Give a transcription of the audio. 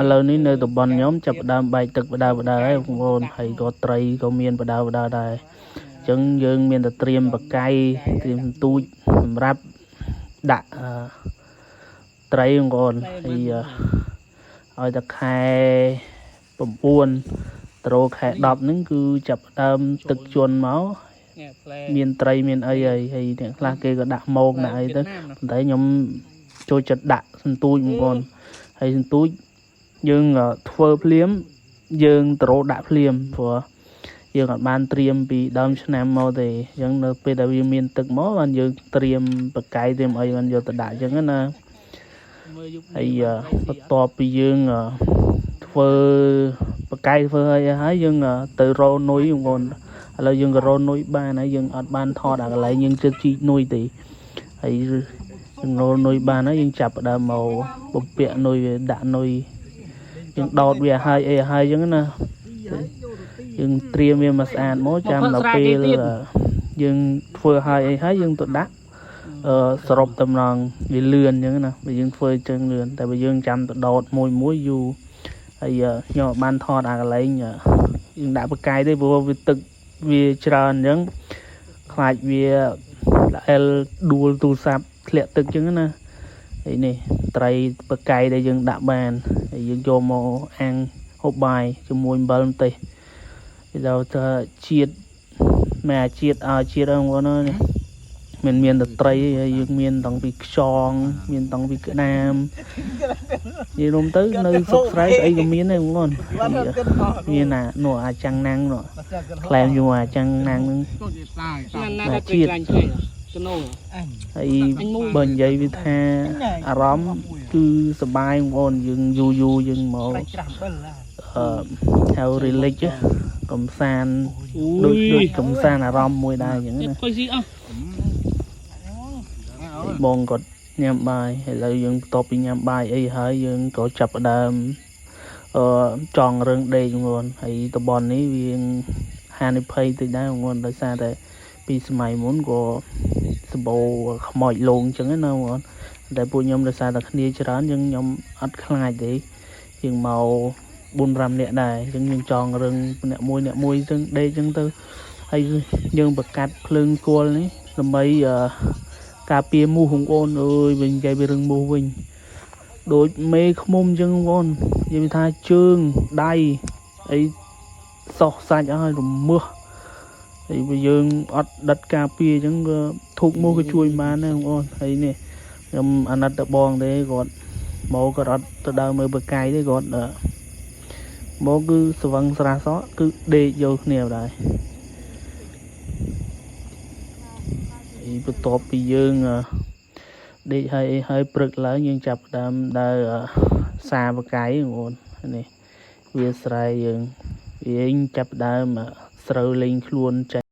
ឥឡូវនេះនៅតំបន់ខ្ញុំចាប់ផ្ដើមបែកទឹកបដើបដើហើយបងប្អូនហើយក៏ត្រីក៏មានបដើបដើដែរអញ្ចឹងយើងមានតែត្រៀមបកៃត្រៀមទូចសម្រាប់ដាក់អឺត្រីបងប្អូនហើយអឺឲ្យតែខែ9ត្រូខែ10ហ្នឹងគឺចាប់ផ្ដើមទឹកជន់មក នេះផ្លែ មានត្រីមានអីហើយហើយអ្នកខ្លះគេក៏ដាក់មោកដាក់អីទៅប៉ុន្តែខ្ញុំចូលចិត្តដាក់សន្ទូចបងប្អូនហើយសន្ទូចយើងធ្វើភ្លាមយើងត្រូវដាក់ភ្លាមព្រោះយើងអត់បានត្រៀមពីដើមឆ្នាំមកទេអញ្ចឹងនៅពេលដែលវាមានទឹកមកបានយើងត្រៀមបកាយត្រៀមអីបានយកទៅដាក់អញ្ចឹងណា មើលយុគ ហើយបន្ទាប់ពីយើងធ្វើបកាយធ្វើអីហើយយើងទៅរកនុយបងប្អូនឥឡូវយើងក៏រកនុយបានហើយយើងអត់បានថតអាកន្លែងយើងជិតជីកនុយទេហើយយើងរកនុយបានហើយយើងចាប់ផ្ដើមមកបំពាក់នុយវាដាក់នុយយើងដោតវាឲ្យអីឲ្យអញ្ចឹងណាយើងត្រៀមវាមកស្អាតមកចាំដល់ពេលយើងធ្វើឲ្យអីហើយយើងទៅដាក់អឺសរុបតម្រងវាលឿនអញ្ចឹងណាបើយើងធ្វើអញ្ចឹងលឿនតែបើយើងចាំទៅដោតមួយមួយយូរហើយខ្ញុំអត់បានថតអាកន្លែងយើងដាក់បកាយទេព្រោះវាទឹកវាច្រើនអញ្ចឹងខ្លាចវាល្អិលដួលទូរស័ព្ទធ្លាក់ទឹកអញ្ចឹងណាហើយនេះត្រីបកាយដែលយើងដាក់បានហើយយើងយកមកអាំងហូបបាយជាមួយអំបិលម្ទេសគេដល់ថាជាតិមែអាជាតិឲ្យជាតិហ្នឹងបងប្អូនអើយនេះមិនមានតែត្រីទេហើយយើងមានតាំងពីខ្យងមានតាំងពីក្តាមនិយាយរួមទៅនៅស្រុកស្រែស្អីក៏មានដែរបងប្អូនហើយមានអានោះអាចាំងណាំងនោះក្លែមយូរអាចាំងណាំងហ្នឹង ណាណាតែជាតិខ្លាញ់ខ្លាញ់កណូ ហើយបើនិយាយវាថាអារម្មណ៍គឺសប្បាយបងប្អូនយើងយូរយូរយើងមក ច្រាស់អំបិលឡា អឺហៅ relax កំសាន្តដូចដូចកំសាន្តអារម្មណ៍មួយដែរអញ្ចឹងណា កុយស៊ីអស់ ហើយបងគាត់ញ៉ាំបាយឥឡូវយើងបន្ទាប់ពីញ៉ាំបាយអីហើយយើងក៏ចាប់ផ្ដើមអឺចង់រឿងដេកបងប្អូនហើយតំបន់នេះវាហានិភ័យតិចដែរបងប្អូនដោយសារតែពីសម័យមុនក៏សម្បូរខ្មោចលងអញ្ចឹងណាបងប្អូនតែពួកខ្ញុំដោយសារតែគ្នាច្រើនយើងខ្ញុំអត់ខ្លាចទេយើងមក4 5នាក់ដែរអញ្ចឹងយើងចង់រឿងអ្នកមួយអ្នកមួយអញ្ចឹងដេកអញ្ចឹងទៅហើយយើងបកាត់ភ្លើងគល់នេះដើម្បីអឺ ការពារមូសបងប្អូនអើយវិញនិយាយពីរឿងមូសវិញដូចមេឃុំអញ្ចឹងបងប្អូននិយាយថាជើងដៃអីសោះសាច់អស់ហើយរមើសហើយបើយើងអត់ដិតការពារអញ្ចឹងក៏ធូបមូសក៏ជួយមិនបានដែរបងប្អូនហើយនេះខ្ញុំអាណិតទៅបងទេគាត់មកគាត់អត់ទៅដើរមើលបកាយទេគាត់អឺមកគឺស្វឹងស្រាសក់គឺដេកយកគ្នាដែរហើយបន្ទាប់ពីយើងអឺ ដេកហើយអីហើយព្រឹកឡើងយើងចាប់ផ្ដើមដើរអឺសាបកាយបងប្អូននេះវាស្រែយើងវាចាប់ផ្ដើមអឺស្រូវលេងខ្លួនចេញ។